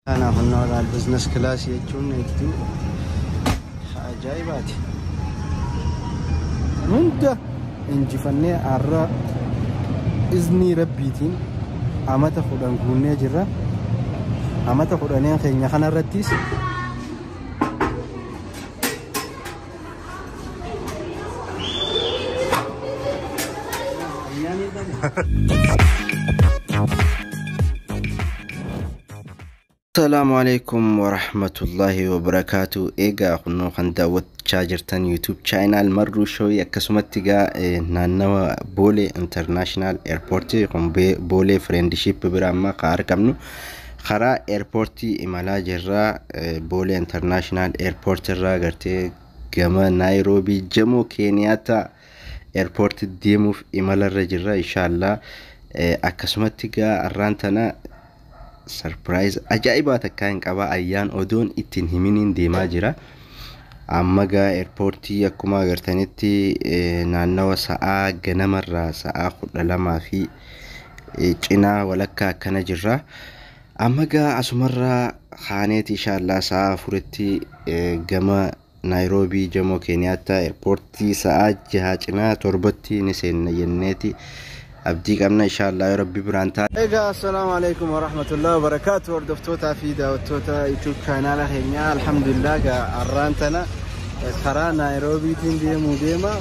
Kanaaf hunnoodhaan business class jechuun hedduu ajaa'ibaati. Hunda injifannee har'a iznii rabbiitiin amata 10 guunnee jirra. Amata 10 keenya kanarrattis Assalaamu alaikum warahmatullahi wabarakaatu. Egaa kunnoo kan daawwachaa jirtan YouTube channel Marruu Show, akkasumatti egaa naannawa Boolee International Airport kun Boolee Friendship bira amma kan argamnu karaa airportii imalaa jirra. Boolee International Airport irraa gartee gama Naayiroobii Jamoo Keeniyaata airport deemuuf imalarra jirra inshallah. Akkasumatti egaa har'aan tana surprise ajaa'ibaa takkaa hin qabaa, ayyaan odoon ittiin himiniin deemaa jira. Amma gaa airportii akkuma agartanitti naannawa sa'aa ganamarraa sa'aa 12 fi cinaa walakkaa akkana jirra. Amma gaa asumarraa kaaneeti inshallah sa'aa 4tti gama Naayiroobii Jamoo Keeniyaata airportii sa'aa 6 cinaa 7tti ni seenna jenneeti abdii qabna inshallah yoo rabbi biraan ta'a. Egaa assalaamu alaikum warahmatullahi wabarakaatu. Hordoftootaa fi daawwattoota YouTube chaanaala keenyaa, alhamdulillah gaa har'aan tana karaa Naayiroobiitiin deemuu deema.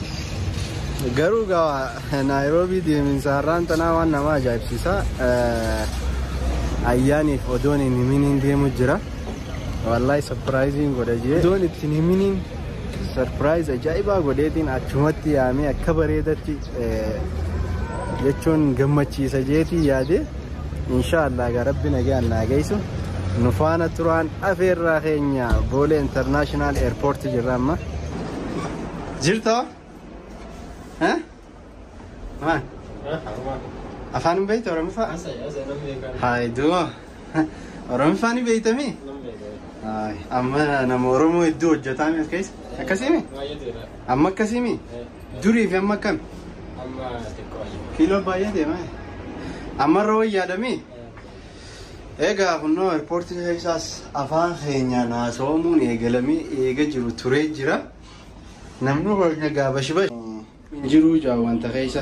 Garuu gaa Naayiroobii deeminsa har'aan tanaa waan nama ajaa'ibsiisa. Ayyaaniif odoon hin himiniin deemu jira. Wallahi surprising godha jee. Odoon ittiin himiniin surprise ajaa'ibaa godheetiin achumatti yaamee akka bareedatti jechuun gammachiisa jeetii yaade. Inshaallah gaa rabbi nagaan naa geessu. Nu faana turaan afeerraa keenya. Boolee International Airport jirra amma. Jirtaa? Maan? Afaan hin beektu Oromiffaa? Hayi du'a. Oromiffaa ni beektamii? Amma nama Oromoo hedduu hojjetaa mi as keessa? Akkasiimi? Amma akkasiimi? Durii fi amma akkami? Kiiloo baay'ee deema. Amma irra wayyaadhamii? Egaa kunnoo airportii keessaas afaan keenyaan haasa'amuun eegalamee eega jiru turee jira. Namni keenya gaa bashibash hin jiruu jaa wanta keessa.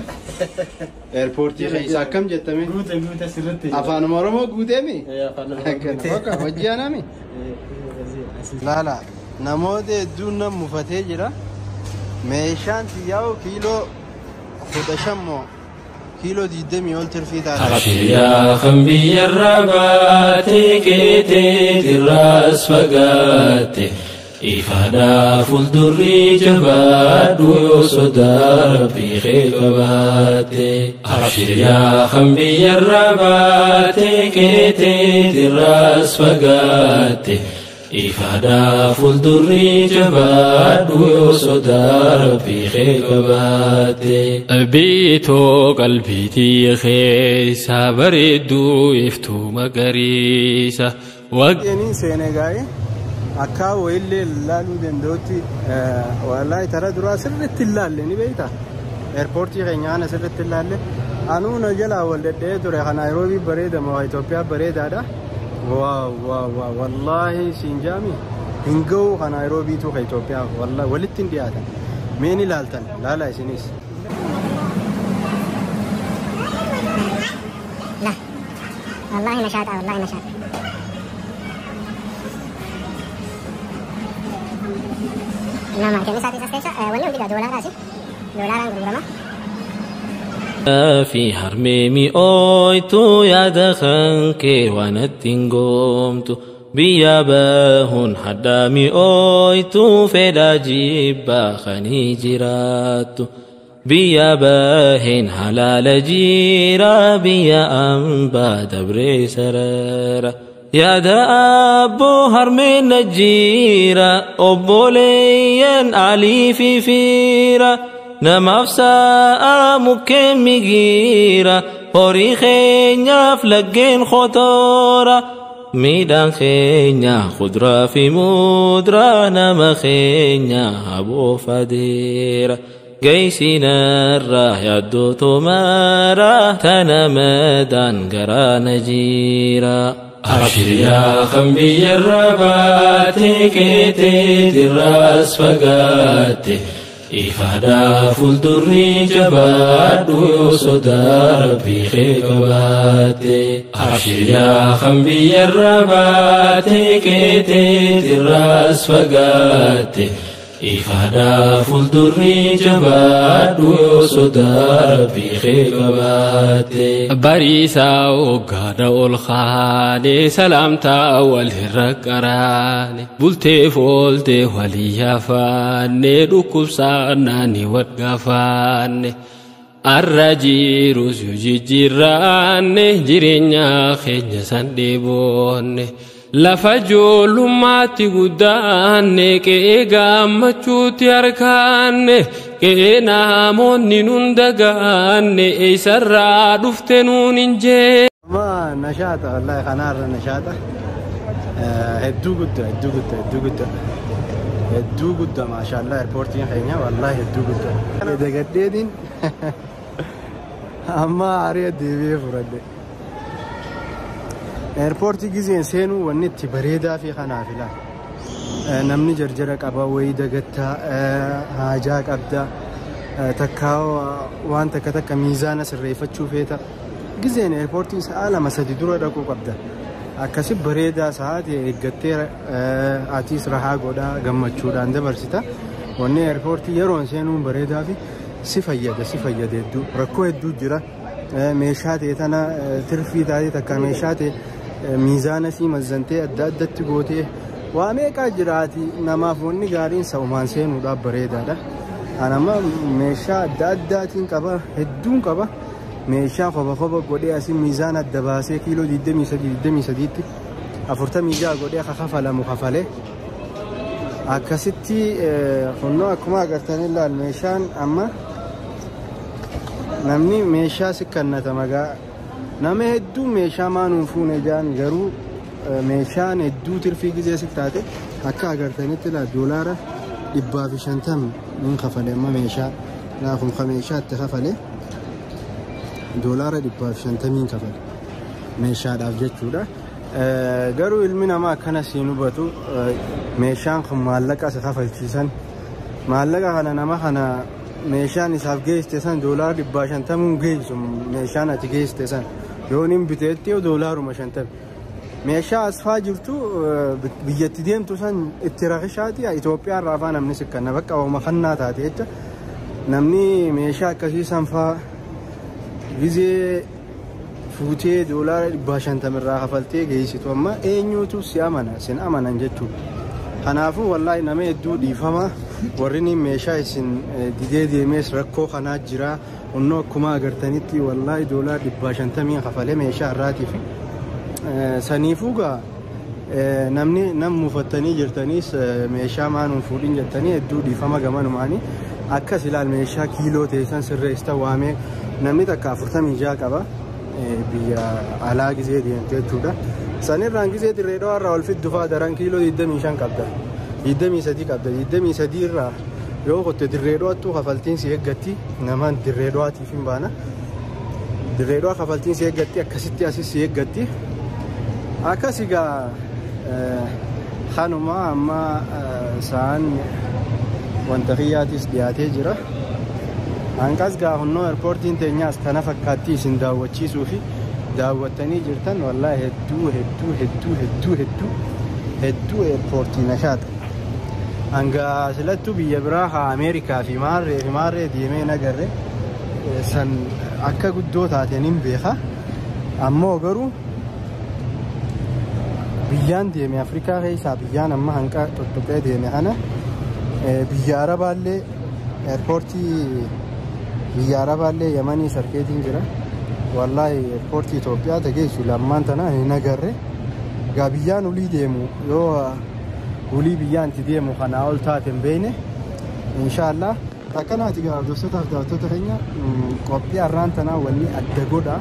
Airportii keessa akkam jettame? Guute guute sirriitti. Afaanuma Oromoo guuteemi? Afaan Bakka hojii aanami? Laala namoota hedduun nam mufatee jira. Meeshaan xiyyaa'u kiiloo 15 moo kiiloo 20 ol tirfii taate. Abshiryaa kan biyyarraa baatee keeteetirraas fagaatte, ifaadhaa fuuldurri jabaadhu yoo sodaa rabbii kee qabaatte. Abshiryaa kan biyyarraa baatee keeteetirraas fagaatte, ifaadhaa fuuldurri jabaadhu yoo sodaa rabbii kee qabaatte. Qalbiitoo qalbiitii keessa bareedduu iftuu magariisa. Inni seenee akka wayillee ilaaluu danda'utti wallahi tara duraa sirriitti ilaalle ni beekta. Airportii keenya kana sirriitti ilaalle. Anuu na jalaa wal dadhee ture kan Naayiroobii bareeda moo Itoophiyaa bareedaadha. Waaw waaw waaw, wallahi siin jaami hin ga'u kan Naayiroobiitu kan Itoophiyaa wallahi walitti hin dhiyaatan. Mee ni ilaaltan laala isinis. لا والله نشاط، والله نشاط. Nama kenni isaatii as keessa wanni hundi doolaaraasi doolaaraan gurgurama. Fi harmee mi'ooytu yaada kan kee waan ittiin goomtu, biyya bahuun haddaa mi'ooytu fedhaa jibbaa kanii jiraattu. Biyya baheen halaala jiira biyya ambaa dabree sarara. Yaada abboo harmeen na jiira obboleeyyan alii fi fiira. Namaaf sa'a mukkeen migiira horii keenyaaf laggeen qotoora. Midhaan keenya kuduraa fi muduraa nama keenya haboof adeera. Geessinarraa yaaddoo tomaara tana madaan garaa na jiira. Abshir yaa kan biyyarra baate keetee irraas fagaatte. Ifaadhaa fuuldurri jabaadhu yoo sodaa rabbii kee qabaatte. Abshir yaa kan biyyarra baate keetee irraas fagaatte. Ifaadhaa fuuldurri jabaadhu yoo sodaa rabbii kee qabaatte. Bariisaa hoggaadha ol kaanee salaamtaa wal irra qaraane. Bultee fooltee walii yaafaanne dhukkubsaannaan wal gaafaanne. Arra jirus yoo jijjiirraanne jireenya keenya san dheeboonne. Lafa ijoollummaatti guddaanne qe'ee gammachuutti harkaanne qe'ee namoonni nun dagaanne eessarraa dhufte nuun hin jee. Amma nashaata wallahi kanaarra nashaata. Hedduu guddaa hedduu guddaa hedduu guddaa hedduu guddaa maashaallah airpoortiin keenya wallahi hedduu guddaa. Dagadheetiin amma ari'a deebi'ee fudhadhe. Airpoortii gizeen seenuu wanni itti bareedaa fi kanaaf ilaala. Namni jarjara qaba wayii dagattaa haajaa qabda takkaa waan takka takka miizaana sirreeffachuu feeta. Gizeen airpoortiin sa'a 2-3 dura dhaquu qabda. Akkasi bareedaa sa'aatii eeggattee atiis rahaa godhaa gammachuudhaan dabarsita. Wanni airpoortii yeroon seenuun bareedaa fi si fayyada hedduu rakkoo hedduu jira. Meeshaa ta'e tana tirfii taatee takka meeshaa ta'e miizaana sii mazzantee adda addatti gootee waa meeqaa jiraati namaaf wanni gaariin sa'umaan seenuudhaaf bareedaadha. Ani amma meeshaa adda addaatiin qaba hedduun qaba. Meeshaa qofa qofa godhee asii miizaana adda baasee kiiloo 23 23tti 46 godhee kafalamu kafalee akkasitti kunnoo akkuma agartan ilaal meeshaan amma namni meeshaa si kannata magaa nama hedduu meeshaa maanuun fuune jaan garuu meeshaan hedduu tirfii gizee si taate akka agartanitti ilaa doolaara 150 nin kafale amma meeshaa laafum ka meeshaa itti kafale doolaara 150 kafale meeshaadhaaf jechuudha. Garuu ilmi namaa akkana siin hubatu meeshaan kun maallaqa isa kafalchiisan maallaqa kana nama kana meeshaan isaaf geessite san doolaara 150 geessu meeshaan ati geessite san yoo inni biteetti doolaaruma 50 meeshaa asfaa jirtu biyyatti deemtu san itti rakishaati Itoophiyaa irraa afaan namni sikkanna bakka waama kannaa taate jecha namni meeshaa akkasii san faa gizee fuutee doolaara 150 irraa kafaltee geessitu amma eenyuutu si amana sin amanan jechuudha. Kanaafuu wallaahi nama hedduu dhiifama warri meeshaa isin didee deemees rakkoo kanaa jira. Onnoo akkuma agartanitti wallaahi doolaara 150 kafalee meeshaa irraatiif saniifuu gaa namni nam mufattanii jirtaniis meeshaa maanuun fuudhin jettanii hedduu dhiifama gamanumaanii akkas ilaal meeshaa kiiloo teessan sirreessa waamee namni takka 46 qaba biyya alaa gizee deemte jechuudha. Sanirraan gizee dirree dhawaa irraa ol fiddu fa'aa daran kiiloo 25 qabda. 23 qabda. 23 irraa yoo qotte dirree dhawaattu kafaltiin si eeggatti namaan dirree dhawaatiif hin baana. Dirree dhawaa kafaltiin si eeggatti akkasitti asis si eeggatti. Akkas egaa kanuma amma sa'aan wanta kiyyaatis dhiyaatee jira. Hanqas gaa hunnoo airpoortiin teenyaas kana fakkaatti isin daawwachiisuu fi daawwattanii jirtan wallaahi hedduu hedduu hedduu hedduu hedduu hedduu airpoortii nashaata. Hanga silattuu biyya biraa haa Ameerikaa fi maarree deemee nagarre san akka guddoo taateen hin beeka. Ammoo garuu biyyaan deeme Afrikaa keessaa biyyaan amma hanqa tuttuqee deeme kana biyya Arabaallee airpoortii biyya Arabaallee Yamanii sarkeetiin jira. Wallaahi airpoortii Itoophiyaa tageessu lammaan tana hin agarre. Egaa biyyaan ulii deemu yoo ulii biyyaan itti deemu kanaa ol taate hin beekne inshaallah. Akkanaati egaa hordoftoota fi daawwattoota keenya qophii har'aan tanaa wanni adda godha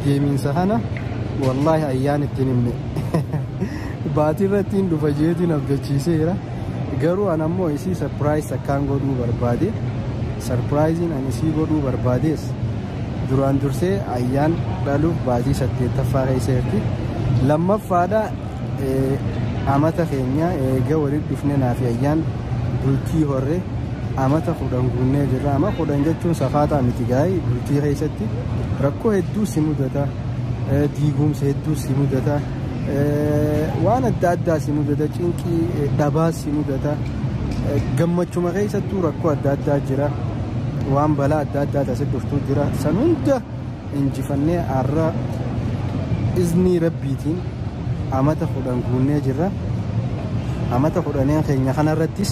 deemiinsa kana wallaahi ayyaan ittiin himne. Baatii irratti hin dhufa jeetiin abdachiiseera. Garuu an ammoo isii sarpiraayiz akkaan godhuu barbaade. Sarpiraayiziin ani isii godhuu barbaadees Duraan dursee ayyaan dhaluuf baatii 8ffaa keessa jirti. Lammaffaadha amata keenya eega walitti dhufne naa fi ayyaan bultii horre amata 10 guunnee jirra. Ama 10 jechuun safaataa miti gaa'ii bultii keessatti rakkoo hedduu si mudata, diigumsa hedduu si mudata, waan adda addaa si mudata, cinqii dhabaa si mudata, gammachuma keessattuu rakkoo adda addaa jira, waan balaa adda addaa tasi dhuftuu jira. San hunda injifannee har'a iznii rabbiitiin amata 10 guunnee jirra. Amata 10 keenya kanarrattis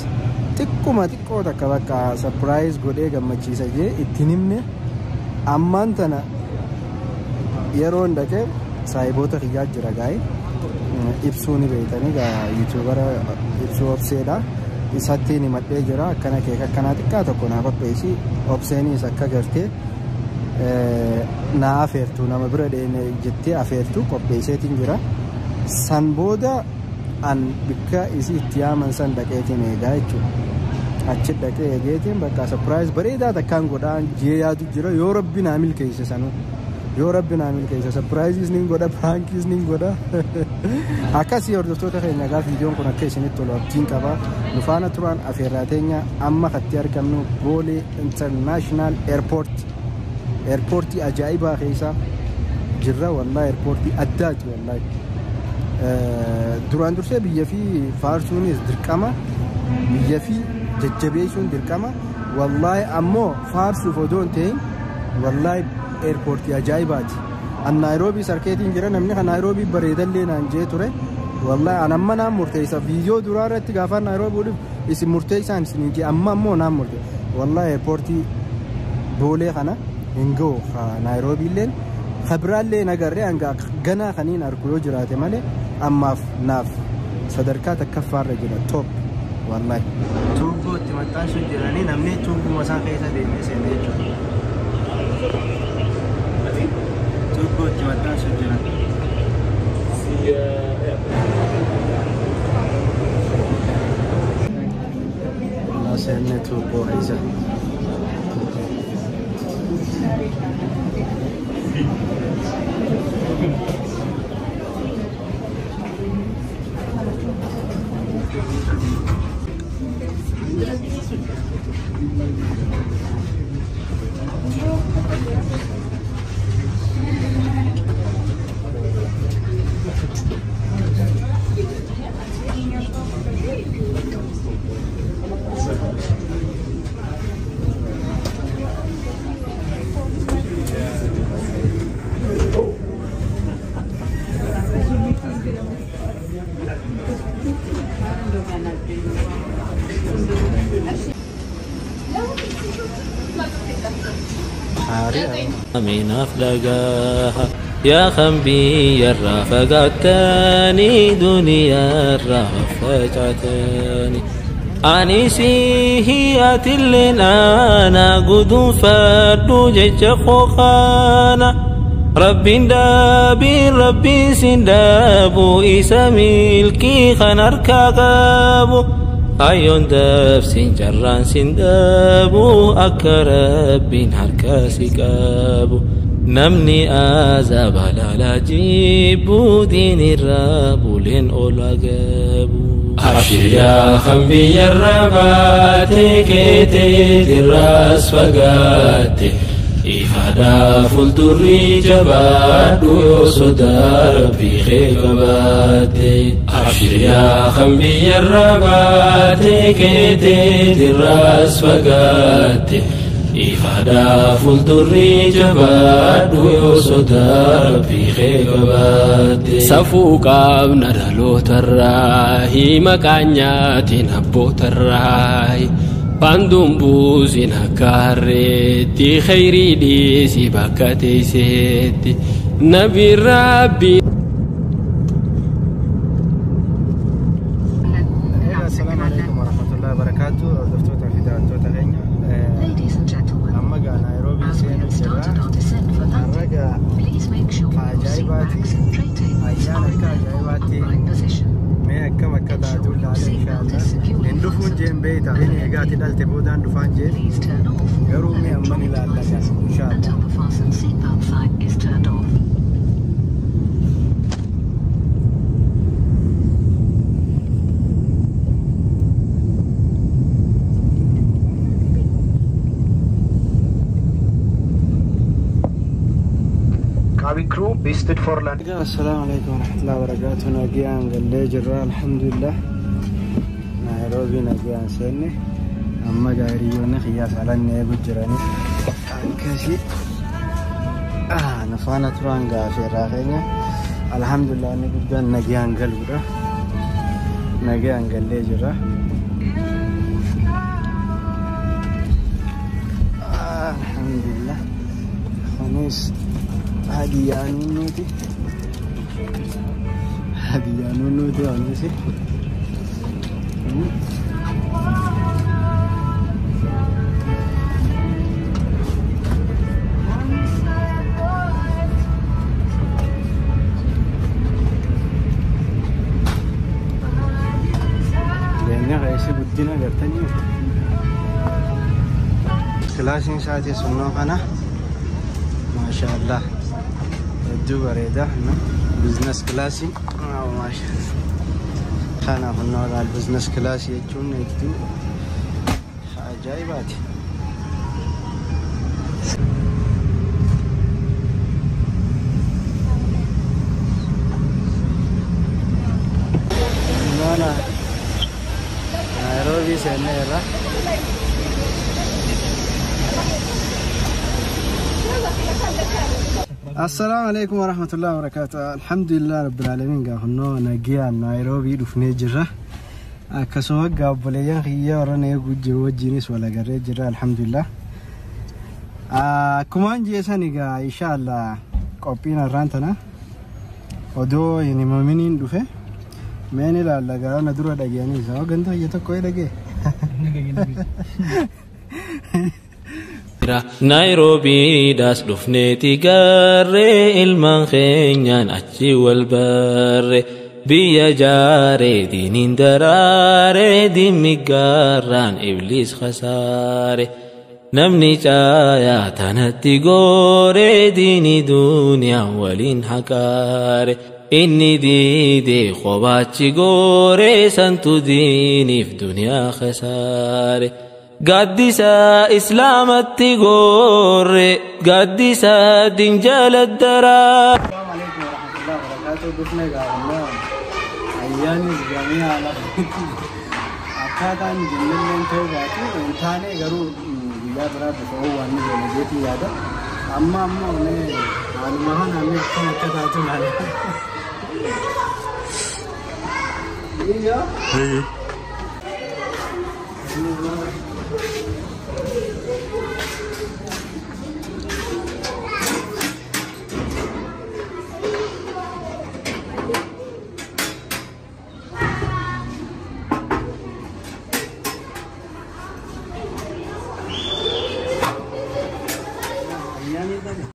xiqquma xiqqoo takka bakka surprise godhee gammachiisa jee ittiin himne. Ammaan tana yeroon dhaqee saayiboota kiyyaa jira gaa'e ibsuu ni beeytanii gaa yuutuubara ibsuu obseedha. Isatti himadhee jira akkana keeka akkanaa xiqqaa tokko naa qopheessi. Obseenis akka gartee naa afeertu nama bira deeme jettee afeertu qopheesseetiin jira. San booda an bikka isii itti yaaman san dhaqeetiin eegaa jechuudha. Achi dhaqee eegeetiin bakka surprise bareedaa takkaan godhaan jee yaadu jira. Yoo rabbi naa milkeesse sanuu. Yoo rabbi naa milkeesse surprises niin godha, prankiis niin godha. Akkasii hordoftoota keenya egaa viidiyoon kun akka isinitti tolu abdiin qaba. Nu faana turaan afeerraa teenya amma katti argamnu Boolee International Airport. Airportii ajaa'ibaa keessa jirra wallahi, airportii addaati wallahi. Duraan dursee biyya fi faarsuunis dirqama, biyya fi jajjabeessuun dirqama. Wallahi ammoo faarsuuf odoo hin ta'in wallahi airportii ajaa'ibaati. An Naayiroobii sarkeetiin jira, namni kan Naayiroobii bareedallee naan jee ture. Wallahi an amma naan murteessa. Viidiyoo duraa irratti gaafa Naayiroobii dhufu isin murteessaan isin jee, amma ammoo naan murte. Wallahi airportii Boolee kana hin ga'u Naayiroobii illeen. Kabiraallee nagarree hanga ganaa kaniin argu yoo jiraate malee ammaaf naaf sadarkaa takkaffaarra jira top wallahi. Tuubboo itti maxxansu jiranii namni tuubbuma isaa keessa deemee seenee jechuudha. Tuubboo itti maxxansu jiran. Seenne tuubboo keessa. من أفلقاها يا خنبي الرافقتني دنيا الرافقتني أنيسي هي أتلنا قدوم فردو جج خوخانا ربي دابي ربي سندابو إسا ملكي خنركا قابو أيون داب سنجران سندابو أكربين هركاسي كابو نمني آزاب لا جيبو دين الرابو لين أولا قابو أبشر يا خنبي الرباتي كيتي الراس فقاتي إفادا فلدري جبادو يوسودا ربي خيقباتي أبشر يا خنبي الرباتي كيتي الراس فقاتي إفادا فلدري جبادو يوسودا ربي خيقباتي سفوكا ندلو تراهي مكانياتي نبو تراهي Bandum buusin akka harreetti khayrii dhiisi bakka teesseetti nabi rabbi. Assalamu alaikum warahmatullahi wabarakatuh. Hordoftoota fi daawwattoota keenya amma gaa Naayiroobii seenuu jirra. Har'a gaa ajaa'ibaati. Ayyaan akka ajaa'ibaatti mee akkam akka taatu ilaala inshaallah. Hin dhufuun jeen beeyta. Egaa ati dhalte boodaan dhufaan jee. Please turn off Garuu mee amman electronic ilaallata devices inshaallah. until the fasten seatbelt sign is turned off. Cabin crew, be stood for landing. Assalaamu alaikum warahmatullahi wabarakatuh. Nagaan gallee jirra alhamdulillah. Naayiroobii nagaan seenne amma gaariyyoonni xiyyaa salan eegu jirani. Akkasii nu faana turan gaafeerraa keenya alhamdulillah inni guddaan nagaan galuudha. Nagaan gallee jirra. Alhamdulillah. Kunis hadiyyaa nuti. Hadiyyaa nuti kunis. Leenca reessi guddina gartanii. Kilaasiin isaatii sunnoo kana maashaallah hedduu bareeda. Business classii kana kunnoo laal business classii jechuun hedduu ajaa'ibaati. Noona Naayiroobii seenneerra. Assalaamu alaikum warahmatullahi wabarakatuh. Alhamdulillah rabbil alamin gaafannoo nagayaan Naayiroobii dhufnee jirra. Akkasuma gaabboleeyyan kiyya warra na eeguu jiru wajjinis wal agarree jirra alhamdulillah. Akkumaan jeesan egaa inshaallah qophiin har'aan tana odoo hin himaminiin dhufe meen ilaalla gara na dura dhageenii isaa ganda hayya tokko dhagee. Naayiroobiidhaas dhufneeti garree ilmaan keenyaan achi wal barre biyya jaaree diiniin daraaree dimmi gaarraan ibliis khasaare namni caayaa tanatti gooree diinii duniyaa waliin haqaare inni diidee qobaachi gooree santu diiniif duniyaa khasaare. Gaaddisa islaamatti goorre gaaddisa dinjala daraa. Assalamu alaikum warahmatullahi wabarakatuh. Dhufne gaafannoo ayyaanni gamii haala akkaataan jennelleen ta'uu baatu hin taane garuu guyyaa biraa bifa waan ni goone jeetii yaada. Amma ammoo mee haaluma kana mee akkam akka taatu ilaala. Iyyaa.